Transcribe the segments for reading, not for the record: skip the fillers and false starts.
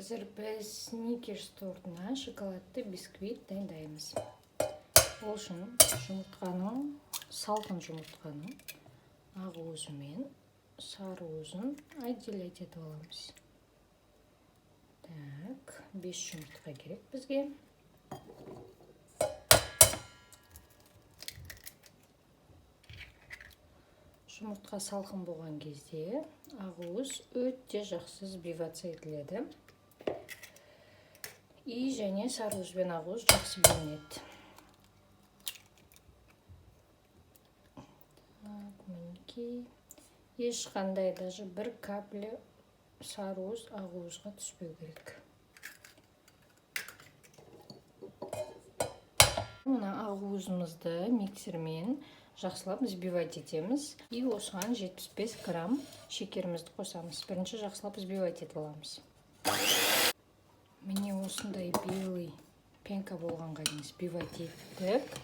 Қазір біз Сникерс тортына шоколадты бисквит дайындаймыз. Ол үшін жұмыртқаның, салқын жұмыртқаның ақуызы мен сары уызын отделять етіп аламыз. Так, 5 жұмыртқа керек бізге. Жұмыртқа салқын болған кезде ақуыз өте жақсы сбиваться етіледі. И және сары уыз бен ақуыз жақсы бөлінеді. Так, мінекей. Ешқандай даже бір капля сары уыз ақуызға түспеу керек. Мына ақуызымызды миксермен жақсылап взбивать етеміз. И осыған 75 грамм шекерімізді қосамыз. Бірінші жақсылап взбивать етіп аламыз. Міне, осындай белый пенка болғанға дейін взбивать еттік.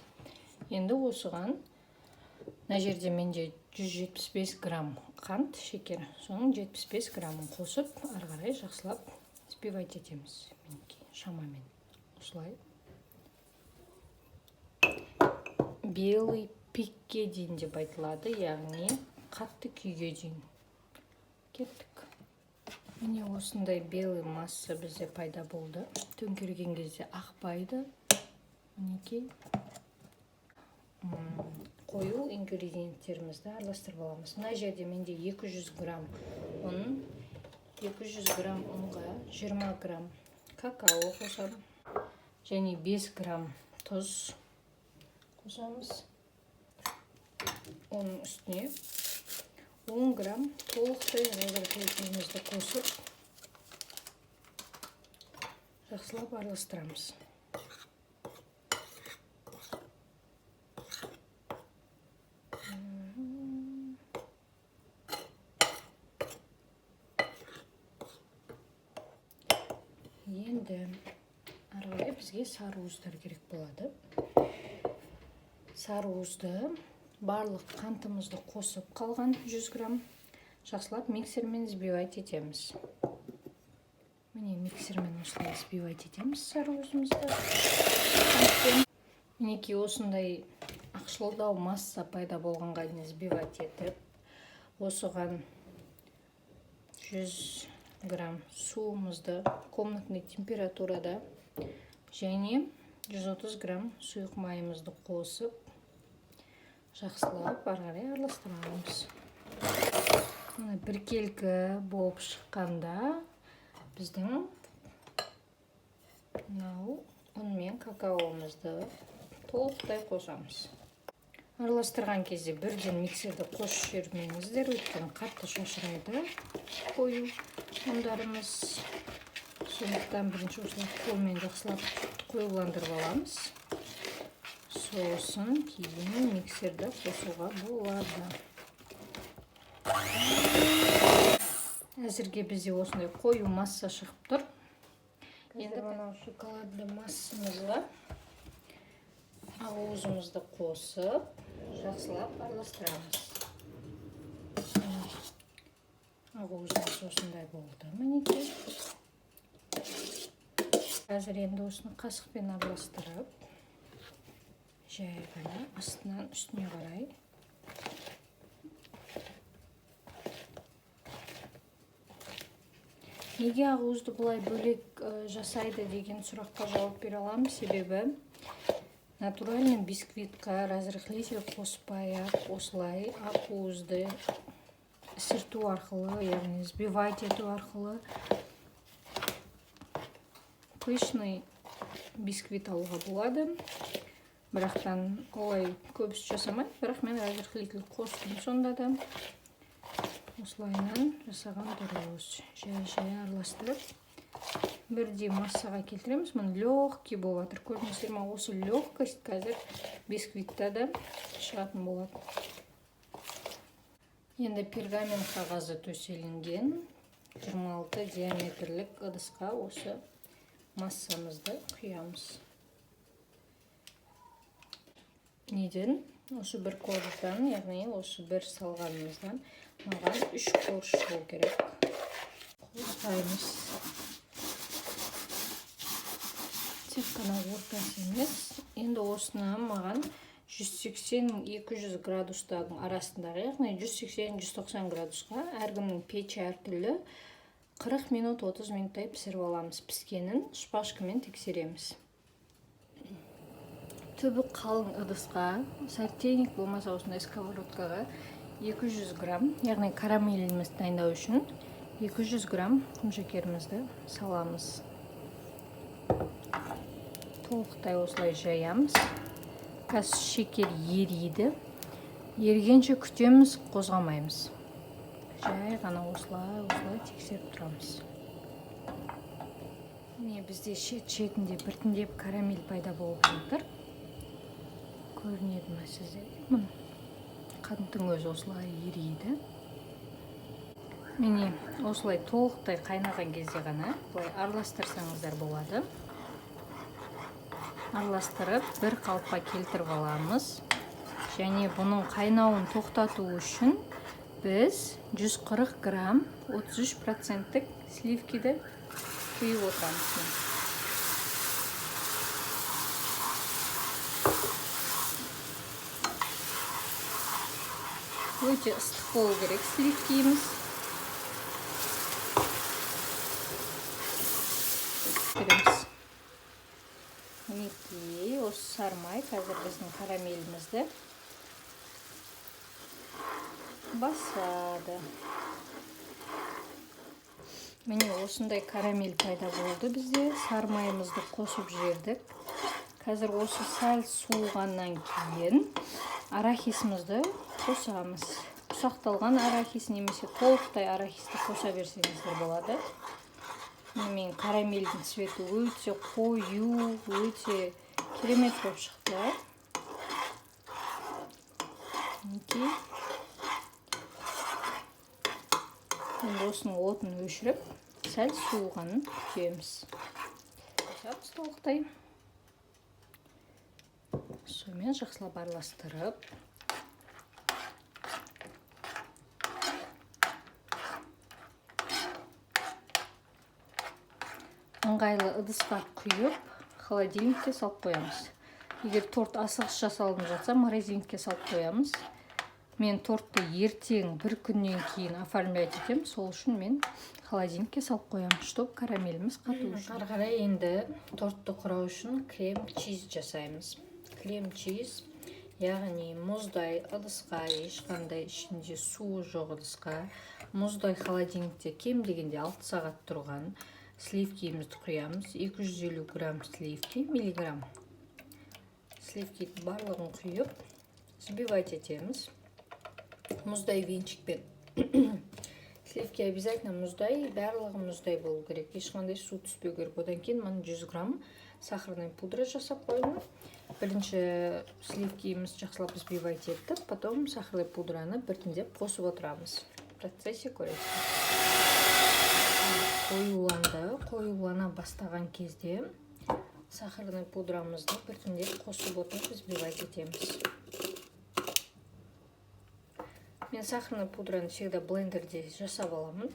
Енді осыған мына жерде менде 175 грамм қант, шекер. Соның 75 граммын қосып, ары қарай жақсылап взбивать етеміз. Мінекей, шамамен осылай. Белый пикке дейін деп айтылады, яғни қатты күйге дейін. Кеттік. Міне, осындай белый масса бізде пайда болды. Төңкерген кезде ақпайды. Мінекей. Қою ингредиенттерімізді араластырып аламыз. Мына жерде менде 200 грамм ұн, 200 грамм ұнға 20 грамм какао қосамын және 5 грамм тұз қосамыз. Оның үстіне 10 грамм толықтай разрыхлителімізді қосып, жақсылап араластырамыз. Енді ары қарай бізге сары уыздар керек болады. Сары уызды барлық қантымызды қосып қалған 100 грамм жақсылап миксермен взбивать етеміз. Міне, миксермен осылай взбивать етеміз сары уызымызды. Мінекей, осындай ақшылдау масса пайда болғанға дейін взбивать етіп, осыған 100 грамм суымызды комнатный температурада және 130 грамм сұйық майымызды қосып, жақсылап ары қарай араластырамыз. Мына біркелкі болып шыққанда біздің мынау ұн мен какаомызды толықтай қосамыз. Араластырған кезде бірден миксерді қосып жібермеңіздер, өйткені қатты шашырайды қою ұндарымыз. Сондықтан бірінші осылай қолмен жақсылап қоюландырып аламыз. Сосын кейін миксерді қосуға болады. Әзірге бізде осындай қою масса шығып тұр. Енді мынау шоколадты массамызға ақуызымызды қосып, жақсылап араластырамыз. Ақуызымыз осындай болды, мінекей. Қазір енді осыны қасықпен араластырып, жай ғана астынан үстіне қарай Неге ақуызды бұлай бөлек жасайды деген сұраққа жауап бере аламын. Себебі натуральный бисквитқа разрыхлитель қоспай ақ осылай ақуызды ісірту арқылы, яғни взбивать ету арқылы пышный бисквит алуға болады. Бірақтан олай көбісі жасамайды, бірақ мен разрыхлитель қостым, сонда да осылайынан жасаған дұрыс. Жай-жай араластырып, бірдей массаға келтіреміз. Міне, легкий болып жатыр, көрдіңіздер ма? Осы легкость қазір бисквитта да шығатын болады. Енді пергамент қағазы төселінген 26 диаметрлік ыдысқа осы массамызды құямыз. Неден? Осы бір корждан, яғни осы бір салғанымыздан маған 3 корж шығу керек. Қорытаймыз. Тек қана ортасы емес. Енді осыны маған 180-200 градустардың арасындағы, яғни 180-190 градусқа, әркімнің печі әртүрлі, 40 минут, 30 минуттай пісіріп аламыз. Піскенін шпажкамен тексереміз. Түбі қалың ыдысқа, сартейник болмаса осындай сковородкаға 200 грамм, яғни карамелімізді дайындау үшін 200 грамм құмшекерімізді саламыз. Толықтай осылай жаямыз. Қазір шекер ериді. Ерігенше күтеміз, қозғамаймыз. Жай ғана осылай осылай тексеріп тұрамыз. Міне, бізде шет шетінде біртіндеп карамель пайда болып жатыр. Көрінеді ма сіздерге? Міне, қанттың өзі осылай ериді. Міне, осылай толықтай қайнаған кезде ғана былай араластырсаңыздар болады. Араластырып, бір қалыпқа келтіріп аламыз. Және бұның қайнауын тоқтату үшін біз 140 грамм 33 проценттік сливкиді құйып отырамыз. Өте ыстық болу керек сливкиіміз. Береміз. Мінекей, осы сарымай қазір біздің карамелімізді басады. Міне, осындай карамель пайда болды бізде. Сарымайымызды қосып жібердік. Қазір осы сәл суығаннан кейін арахисімізді қосамыз. Ұсақталған арахис немесе толықтай арахисті қоса берсеңіздер болады. Міне, менің карамельдің цветі өте қою, өте керемет болып шықты. Мінекей, енді осының отын өшіріп, сәл суығанын күтеміз. Қосамыз толықтай. Сонымен жақсылап араластырып, ыңғайлы ыдысқа құйып, холодильникке салып қоямыз. Егер торт асығыс жасалынып жатса, морозильникке салып қоямыз. Мен тортты ертең, бір күннен кейін оформлять етемін, сол үшін мен холодильникке салып қоямын, чтобы карамеліміз қату үшін. Ары қарай енді тортты құрау үшін крем чиз жасаймыз. Крем чиз, яғни мұздай ыдысқа, ешқандай ішінде суы жоқ ыдысқа, мұздай холодильникте кем дегенде 6 сағат тұрған сливкиімізді құямыз. 250 грамм сливки, миллиграмм сливки, барлығын құйып, взбивать етеміз мұздай венчикпен. Сливки обязательно мұздай, барлығы мұздай болу керек, ешқандай су түспеу керек. Одан кейін мына 100 грамм сахарный пудра жасап қойдым. Бірінші сливкиімізді жақсылап взбивать еттік, потом сахарный пудраны біртіндеп қосып отырамыз. В процессе көресіздер. Қоюланды. Қоюлана бастаған кезде сахарный пудрамызды біртіндеп қосып отырып, взбивать етеміз. Мен сахарный пудраны всегда блендерде жасап аламын.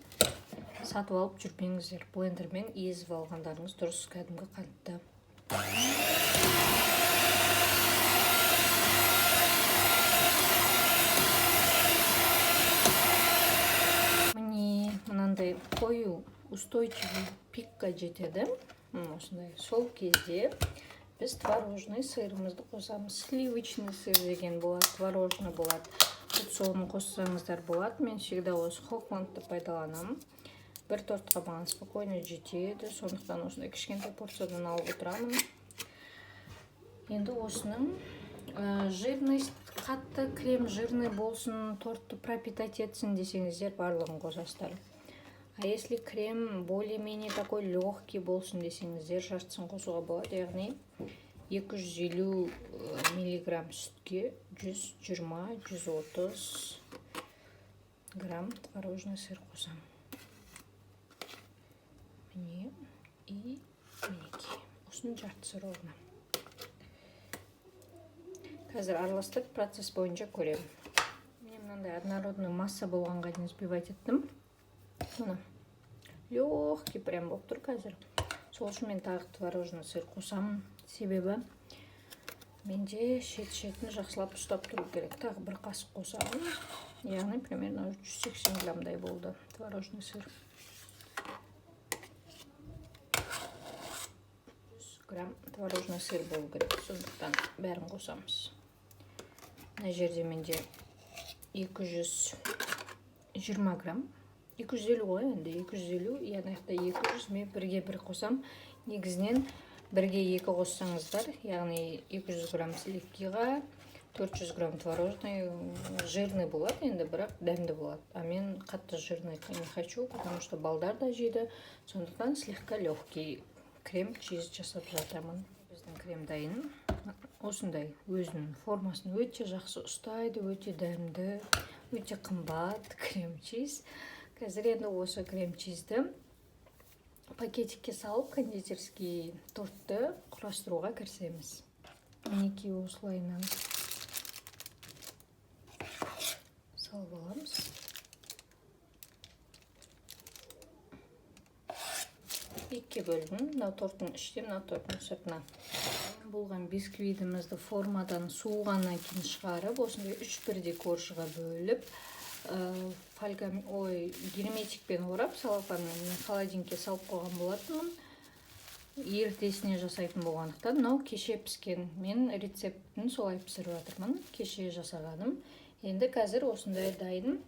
Сатып алып жүрмеңіздер, блендермен езіп алғандарыңыз дұрыс кәдімгі қантты. Міне, мынандай қою, устойчивый пикқа жетеді. Осындай. Сол кезде біз творожный сырымызды қосамыз. Сливочный сыр деген болады, творожный болады, тут соны қоссаңыздар болады. Мен всегда осы Хохландты пайдаланамын. Бір тортқа маған спокойно жетеді, сондықтан осындай кішкентай порциядан алып отырамын. Енді осының жирность қатты, крем жирный болсын, тортты пропитать етсін десеңіздер, барлығын қосасыздар. А если крем более-менее такой легкий болсын десеңіздер, жартысын қосуға болады, яғни 250 миллиграмм сүтке 120-130 грамм творожный сыр қосамын. Міне, и мінекей, осының жартысы ровно. Қазір араластырып, процесс бойынша көремін. Міне, мынандай однородный масса болғанға дейін взбивать еттім. Міне, легкий прям болып тұр қазір. Сол үшін мен тағы творожный сыр қосамын. Себебі менде шет-шетін жақсылап ұстап тұру керек. Тағы бір қасық қосамын. Яғни примерно 180 граммдай болды творожный сыр. 100 грамм творожный сыр болу керек. Сондықтан бәрін қосамыз. Мына жерде менде 220 грамм. 250 ғой енді, 250, яғни аяқта 200, мен бірге бір қосам. Негізінен бірге екі қоссаңыздар, яғни 200 грамм сливкиға 400 грамм творожный, жирный болады енді, бірақ дәмді болады. А мен қатты жирный не хочу, потому что балдар да жейді. Сондықтан слегка легкий крем чиз жасап жатырмын. Біздің крем дайын. Осындай өзінің формасын өте жақсы ұстайды, өте дәмді, өте қымбат крем чиз. Қазір енді осы крем чизді пакетикке салып, кондитерский тортты құрастыруға кірісеміз. Мінекей осылайынан салып аламыз. Екіге бөлдім. Мынау торттың іште, мынау торттың сыртына. Болған бисквитімізді формадан суығаннан кейін шығарып, осындай үш бірдей коржыға бөліп, фольга, ой, герметикпен орап, целлофанмен мен холодильникке салып қойған болатынмын. Ертесіне жасайтын болғандықтан, мынау кеше піскен. Мен рецептін солай пісіріп жатырмын, кеше жасағаным. Енді қазір осындай дайын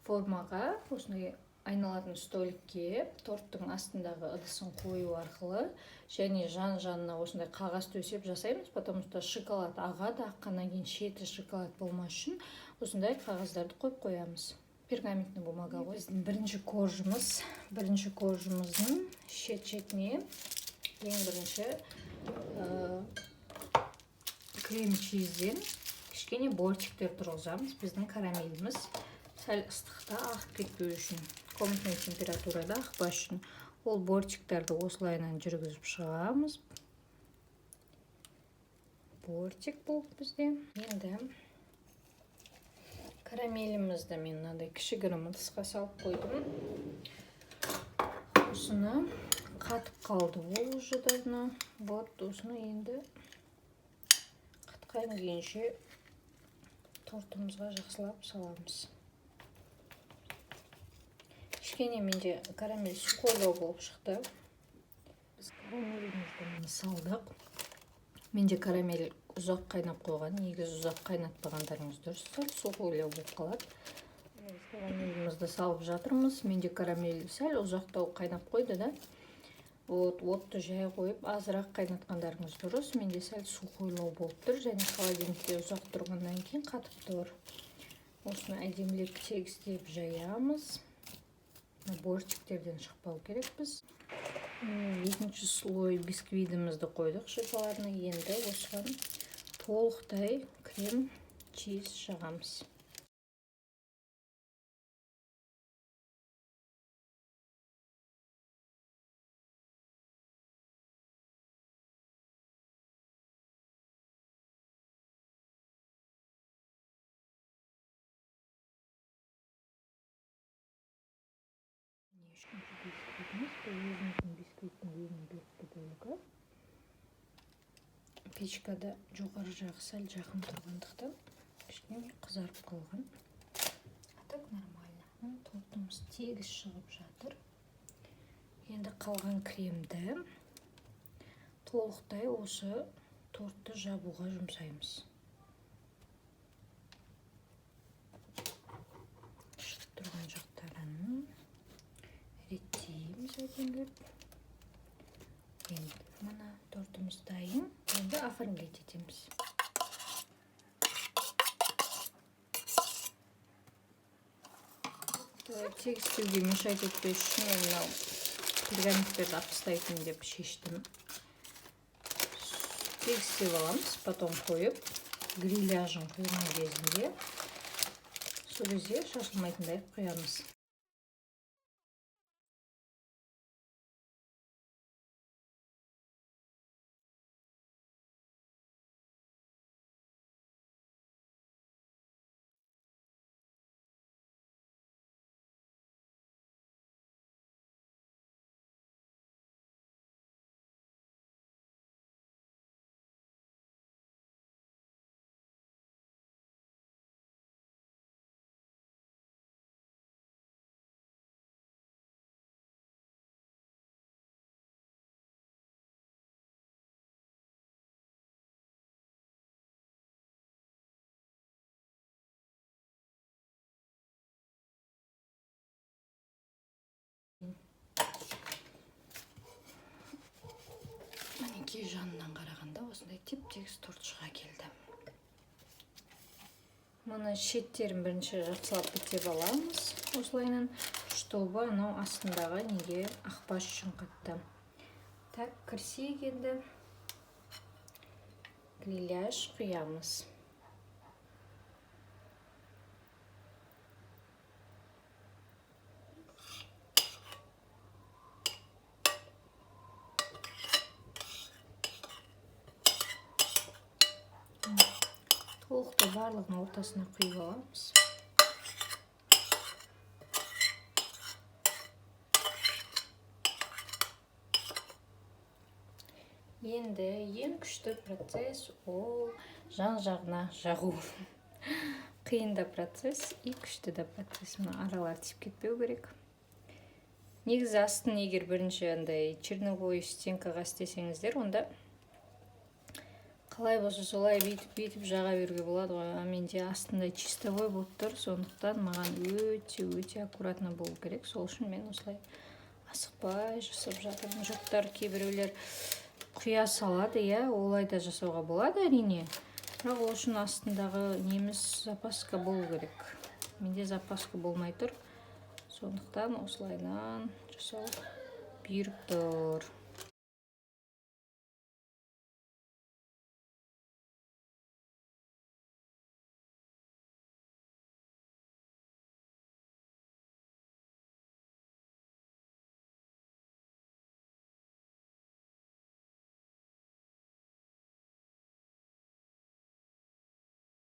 формаға, осындай айналатын столикке торттың астындағы ыдысын қою арқылы және жан-жанына осындай қағаз төсеп жасаймыз, потому что шоколад ағады, аққаннан кейін шеті шоколад болмас үшін осындай қағаздарды қойып қоямыз. Пергаментный бумага ғой. Біздің бірінші коржымыз, бірінші коржымыздың шет-шетіне ең бірінші крем чизден кішкене бортиктер тұрғызамыз. Біздің карамеліміз сәл ыстықта ағып кетпеу үшін, комнатный температурада ақпас үшін ол бортиктерді осылайынан жүргізіп шығамыз. Бортик бұл бізде. Енді карамелімізді мен мынандай кішігірім ыдысқа салып қойдым. Осыны қатып қалды ол уже давно. Вот осыны енді қатқан күйінше тортымызға жақсылап саламыз. Кішкене менде карамель сухойлау болып шықты. Біз карамелімізді міне салдық. Менде карамель ұзақ қайнап қойған. Негізі ұзақ қайнатпағандарыңыз дұрыс, сәл сухойлау болып қалады. Біз карамелімізді салып жатырмыз. Менде карамель сәл ұзақтау қайнап қойды да. Вот, отты жай қойып, азырақ қайнатқандарыңыз дұрыс. Менде сәл сухойлау болып тұр және холодильникте ұзақ тұрғаннан кейін қатып тұр. Осыны әдемілеп тегістеп жаямыз. Бортиктерден шықпау керекпіз. Екінші слой бисквитімізді қойдық шоколадный. Енді осыған толықтай крем чиз жағамыз. Үшінші бисквитіміз, бұл өзіміздің бисквиттің өзінің беткі бөлігі. Печкада жоғары жағы сәл жақын тұрғандықтан кішкене қызарып қалған. А так нормально. Тортымыз тегіс шығып жатыр. Енді қалған кремді толықтай осы тортты жабуға жұмсаймыз. Шығып тұрған жақтарын реттейміз әдемілеп. Енді мына тортымыз дайын. Енді оформлять етеміз. Тегістеуге мешать етпес үшін мен мынау пергаменттерді алып тастайтын деп шештім. Тегістеп аламыз, потом қойып, грильяжын құйған кезінде сол кезде шашылмайтындай құямыз. Осындай теп тегіс торт шыға келді. Мұны шеттерін бірінші жақсылап бітеп аламыз осылайынан, чтобы анау астындағы неге ақпас үшін қатты. Так, кірісейік енді. Грильяж құямыз. Толықтай барлығын ортасына құйып аламыз. Енді ең күшті процесс — ол жан-жағына жағу. Қиын да процесс и күшті да процесс. Мына аралар тиіп кетпеу керек. Негізі астын егер бірінші андай черновой стенкаға істесеңіздер, онда қалай болса солай бүйтіп бүйтіп жаға беруге болады ғой. А менде астында чистовой болып тұр, сондықтан маған өте өте аккуратно болу керек. Сол үшін мен осылай асықпай жасап жатырмын. Жұрттар, кейбіреулер құя салады, иә, олай да жасауға болады, әрине, бірақ ол үшін астындағы неміз, запаска болу керек. Менде запаска болмай тұр, сондықтан осылайынан жасау бұйырып тұр.